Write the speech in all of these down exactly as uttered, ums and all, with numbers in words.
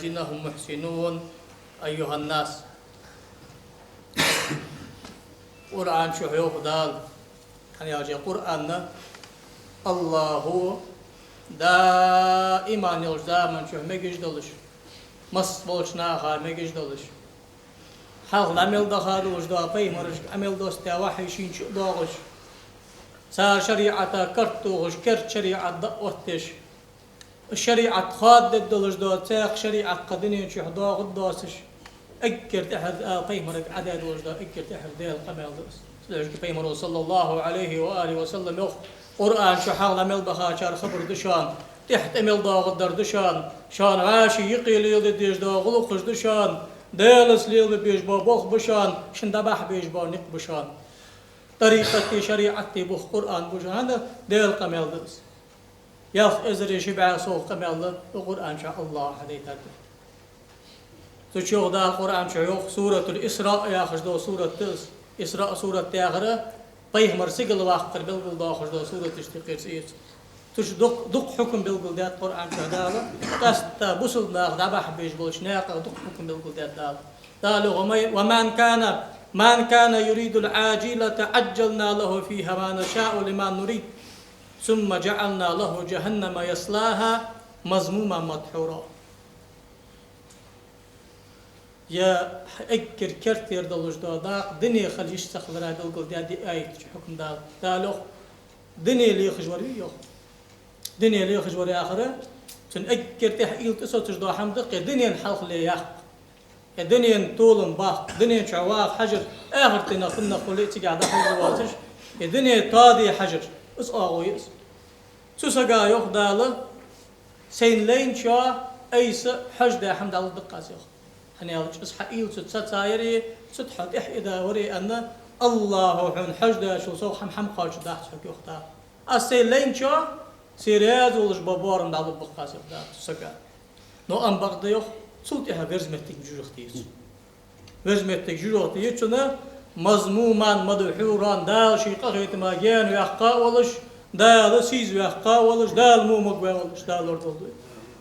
الذين هم محسنون. أيها الناس. Къуръан чу йоах Дала, хӀана аьлча Къуръан АллахӀо даим йолча заман чу мегаш долаш, масса болча наха мегаш долаш, хьалха дӀа мел даха долаш дола пайхамарашка Ӏамал доссадаь, вахьи шийна чу а доагӀаш, цар шариӀата карт тохаш, керда шариӀат дӀаоттадеш, шариӀат хоададергдолаш дола, цхьаькха шариӀат кхы дунен чу доагӀаргдоацаш, эггара тӀехьара Дала пайхамарга Ӏадаь долаш дола, эггара тӀехьара Даьла къамаьл да из. Цудухьа пайхамаро, صلى الله عليه وآله وسلم, йоах, Къуръан чу хьалха дӀа мел бахачар хабар да шоана, тӀехьа тӀа мел доагӀаргдар да шоана, шоана вӀаши юкъе леладе дезаш дола гӀулакхаш да шоана, Даьлаца лелабе безаш бола болх ба шоана, шун дӀабахьа безаш бола никъ ба шоана. ТӀарикъатий, шариӀатий бух Къуръан ба шоана, хӀана Даьла къамаьл да из. Ялх эзари ши бӀаь сов къамаьл да Къуръан чу АллахӀо хьадайтар да. Цу чу йоах Дала Къуръан чу, йоах, Суратуль-Исраъ яхаш дола сурат да из. Исраъ сурат яхар пайхамар сигала ваккхар белгалдоахаш дола сураташта юкъера цӀи я из. Цу чу дукха, дукха хьукам белгалдаьд Къуръан чу Дала, къаьстта бусалба нах дӀабахьа безаш болча наькъах дукха хьукам белгалдаьд Дала. Дала йоах: ومن كان، من كان يريد العاجلة عجلنا له فيها ما نشاء لمن نريد ثم جعلنا له جهنم يصلاها مذموما مدحورا. Е эггара керттера долаш дола дакъа дуне хила йиш ца хилара белгалдаьд ер аят чу хьукам Дала. Дала йоах, дуне лехаш вар вий, йоах. Дуне лехаш вар яхар, цун эггара тӀехьа уйла тӀасоцаш дола хӀама да-кх ер дунен хьалхале яккха, ер дунен толам баккха, дунен чу ваха хьажар, ахарте нах, хӀанз нах хуле а цигахьа дӀахьажа воацаш, ер дуне тоаде хьажар, из оагӀув я из. Цу сага йоах Дала: сайна лайначоа айса хьожадаь хӀама дӀалургда-кх аз, йоах. ХӀана аьлча из хьа уйла цу ца цаяре, цу тӀа хьо тӀехьа идаваре аьнна, АллахӀо хьона хьожадачул совгӀа хӀама, хӀама кхоачаргдац хьога, йоах Дала. Аз сайна лайначоа се раьза волаш бола боарам дӀалургба-кх аз, йоах Дала, цу сага. Но амма бакъда, йоах, цул тӀехьа верза моттиг жожагӀате я цун. Верза моттиг жожагӀате я цун, مذموما مدحورا, Дала ший къахетама гаьна ваьккха а волаш, Дала сийза ваьккха а волаш, Дала во магаваь а волаш, Дала лорадолда вай.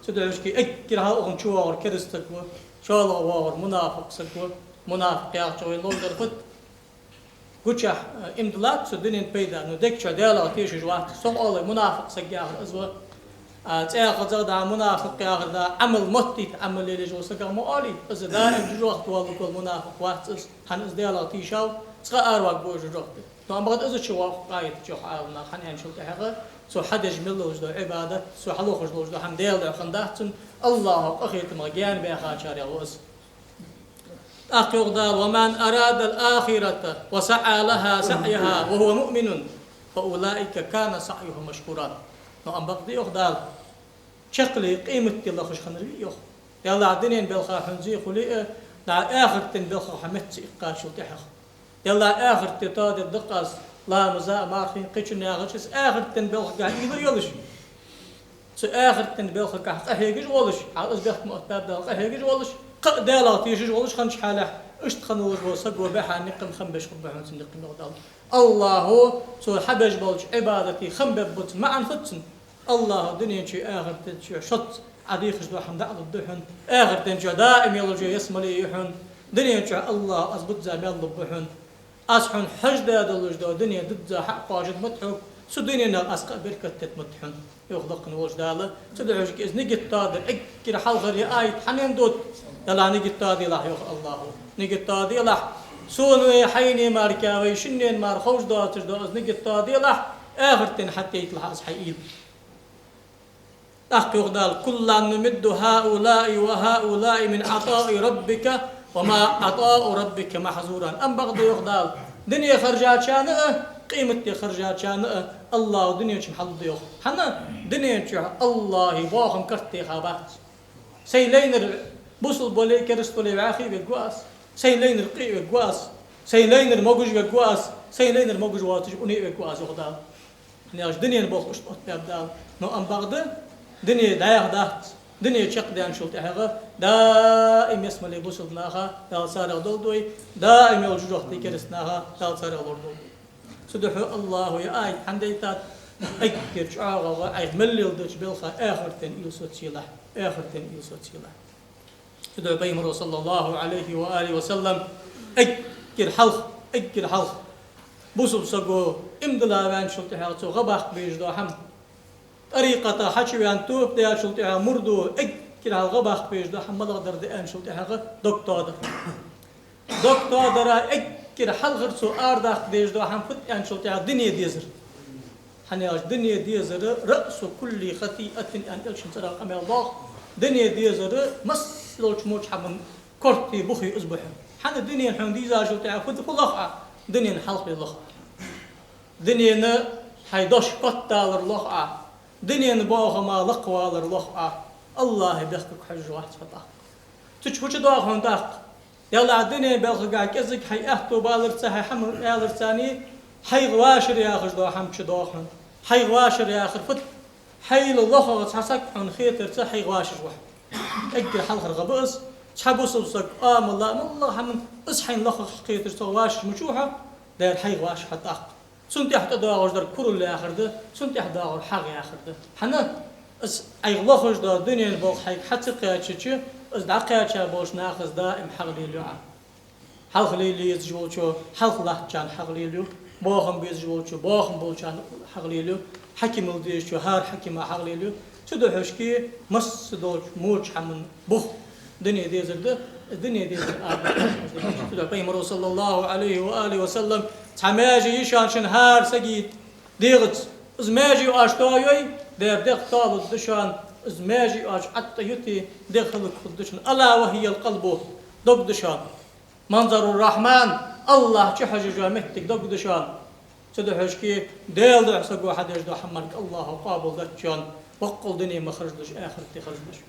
Цудухьа эггара хьалха укхунна чувоагӀар кераста саг ва, шоллагӀа воагӀар мунафикъ саг ва. Мунафикъ яхачох вайна ловзар фуд? Гучахь, э, иман диллад цо, дунен пайда, но дег чу Даьлах тешаш вац. Со оалий, мунафикъ саг яхар из ва. А цӀаькха зӀагӀа да мунафикъ яхар да, Ӏамал моттийта Ӏамал лелаеш вола сагах ма оалий, из даим жожагӀате воалларгвола мунафикъ вац из, хӀана из Даьлах тийшав, цкъа араваргва из жожагӀате. Но амма бакъда из чувоагӀа къахетачох Ӏаламнаха, хӀана аьлча цул тӀехьагӀа цо хьадеш мел долаш дола Ӏибадат, цо хьалохаш долаш дола хӀама Даьла духьа хиннадац цун, АллахӀо къахетамах гаьна баьхачарех ва из. ТӀаккха йоах Дала: ومن أراد الآخرة وسعى لها سعيها وهو مؤمن فأولئك كان سعيهم مشكورا. Но амма бакъда, йоах Дала, чаккхе къематди лохаш хиннар вий, йоах. Деллахь дунен балха хьона зе хуле а, дӀа ахартен балхах хьо меца ца иккхачул тӀехьагӀа. Деллахь ахарте тоадергда-кх аз ламаза а, мархий а, кхычунна а яхаш, из ахартен балхагахь уйла а йолаш, цу ахартен балхагахь къахьегаш а волаш, хьал из бехк ма оттабаьб Дала, къахьегаш а волаш, кхы а Даьлах тешаш а волаш хиннача хьалехь, иштта хинна волаш вола саг ва баьхьа никъ хам беш хургба хьона цун никъ, йоах Дала. АллахӀо цо хьабеш болча Ӏибадата хам бергба цун, маӀан фуд цун? АллахӀо дунен чу, ахартен чу шоца Ӏа дехаш дола хӀама дӀалургда хьона. Ахартен чу даим йолаш йола ялсмале я хьона. Дунен чу АллахӀо аз бузза маьл лургба хьона. Аз хьона хьожадаь долаш дола дуне дузза хьакхоачаргда-м хьога, цу дуненах аз кхы а беркат дергда-м хьона, йоах лакхе волча Дала. Цудухьа из нигат тоадар эггара хьалхара ер аят хьанна дут? Деллахь нигат тоаделахь, йоах АллахӀо. Нигат тоаделахь, сона вай хьайна мара кхы вай шинне мара ховш доацаш дола из нигат тоаделахь, ахартен хьатӀаэтталахь аз хьай уйла. ТӀаккха йоах Дала: كلا نمد هؤلاء وهؤلاء من عطاء ربك وما عطاء ربك محظورا. Амма бакъда, йоах Дала, дуне харжачарна а, къематди харжачарна а АллахӀо дунен чу хьалургда, йоах. ХӀана? Дунен чу АллахӀа боахам карт техабац. Сайна лайнар бусалба вале а, кераста вале а вӀаьхий вергва аз. Сайна лайнар къе а вергва аз. Сайна лайнар могаш вергва аз. Сайна лайнар могаш воацаш уне а вергва аз, йоах Дала. ХӀана аьлча дунен болх иштта оттабаьб Дала. Но амма бакъда, дуне дӀаьха дац. Дуне чакхдаьнначул тӀехьагӀа даим ялсмале бусалба наха, Дала царех долда вай, даим йолча жожагӀате кераста наха, Дала царех лорадолда вай. Цудухьа АллахӀо ер аят хьанна дайтад? Эггара чӀоагӀагӀа Ӏайха мел леладеча балха ахартен уйла соцаелахь, ахартен уйла соцаелахь. Цудухьа Пайхамара, саллаллахӀу Ӏалайхи ва алихи ва саллам, эггара хьалха, эггара хьалха бусалба саго иман дилла ваьнначул тӀехьагӀа цо гӀа баккха безаш дола хӀама, тӀарикъата хьачувенна тоба даьчул тӀехьагӀа мурдо эггара хьалха гӀа баккха безаш дола хӀама малагӀа дар да аьнначул тӀехьагӀа дог тоадар. Дог тоадара эггара хьалхара цо арадаккха дезаш дола хӀама фуд аьнначул тӀехьагӀа дуне дезар. ХӀана аьлча дуне дезар رأس كل خطيئة аьнна Элчан цӀерагӀа къамаьл доагӀа. Дуне дезар массадолча моча хӀаман корта, буха из ба хьона. ХӀана дунен хьона дийзачул тӀехьагӀа фуд, фу лох Ӏа? Дунен хьалхале лох Ӏа. Дунен хьай дош котдалар лох Ӏа. Дунен боахама лакхвалар лох Ӏа. АллахӀа бехкага хьожаш вац хьо тӀаккха. Цу чу фу чудоагӀа хьона тӀаккха? Деллахь, дунен балхагахьа кӀезига хьай аьттув баларца, хьай хӀама аларца, хьайх вашар яхаш дола хӀама чудоагӀа хьона. Хьайх вашар яхар фуд? Хьайла лохагӀа цхьа саг хьона хетарца хьайх вашаш ва хьо. Эггара хьалхара гӀа ба из. Цхьа бусалба саг, Ӏамал, моллагӀа хӀаман, из хьайна лохагӀа хетарца вашаш мича ва хьо? Дера, хьайх вашаш хьо тӀаккха. Цунна тӀехьа тӀадоагӀаш дар курал яхар да, цунна тӀехьа доагӀар хьагӀ яхар да. ХӀана? Из Ӏайха лохаш дола дунен болх хьайга хьа ца кхаьчача, из дӀакхаьча болча нахаца даим хьагӀ лелаю Ӏа. Хьалха лелае езаш волчо хьалха латтачарна хьагӀ лелаю, боахам безаш волчо боахам болчарна хьагӀ лелаю, хьакимал дезачо хӀара хьакима хьагӀ лелаю. Цудухьа шки массадолча моча хӀаман бух дуне дезар да, дуне дезар ада. Цудухьа Пайхамара, саллаллахӀу Ӏалайхи ва алихи ва саллам, цхьа маьже я шоана шун хӀара сага дегӀаца. Из маьже оаш тоайой, дера дегӀ тоалургда шоана, из маьже оаш ӀотӀаюте, дегӀ хӀалакхургда шун. ألا وهي القلب, дог да шоана. منظر الرحمن, АллахӀ чухьожаш йола моттиг дог да шоана. Цудухьа шки Даьла духьа саго хьадеш дола хӀама мара АллахӀа къоабалдац шоана, боккъал дуне ма харжалаш, ахарте харжалаш.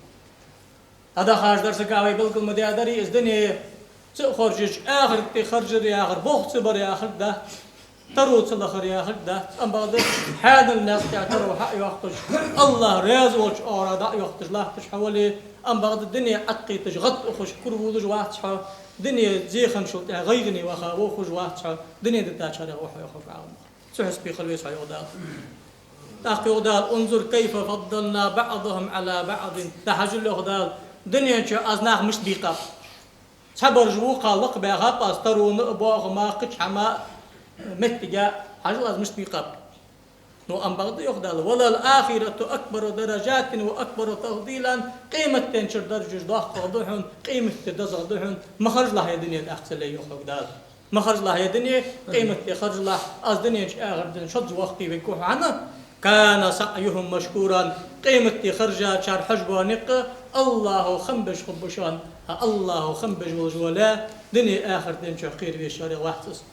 ДӀадахача дарсага вай белгал ма даьдарий, из дуне ца а хоржача, ахарте харжар яхар, болх ца бар яхар дац, таро ца лахар яхар дац. Амма бакъда хьанал наькъа тӀа таро хьайоаккхаш, АллахӀ раьза волча оагӀорахьа дӀайоаккхаш латташ хьо вале, амма бакъда дуне Ӏаткхийташ гӀад ухаш кура воалаш вац хьо, дуне зеханчул тӀехьа гӀайгӀане ваха вохаш вац хьо, дуне дитачарех ва хьо, йоах Ӏаламнаха. Цу хьисапе хила веза хьо, йоах Дала. ТӀаккха йоах Дала: انظر كيف فضلنا بعضهم على بعض. ДӀахьажал, йоах Дала, дунен чу аз нах мишта бийкъаб. Цхьабараш вокхарна лакхбаьхаб аз тарона а, боахама а, кхыча хӀама а, моттиге а, хьажал, аз мишта бийкъаб. Ну, амма бакъда, йоах Дала: وللآخرة أكبر درجات وأكبر تفضيلا. Къематденчура даржаш доккхагӀа да хьона, къематди дезагӀа да хьона, ма харжалахь ер дуне тӀаккха, цу лай, йоах хьога Дала. Ма харжалахь ер дуне, къематди харжалахь, аз дунен чу, ахарта шозза воккхавергва хьо. ХӀана? كان سعيهم مشكورا. Къематди харжачар хьожаш бола никъ АллахӀа хам беш хургба шоана. ХӀа, АллахӀа хам беш волаш вола лай дуне, ахарта чу кхера везачарех вац из.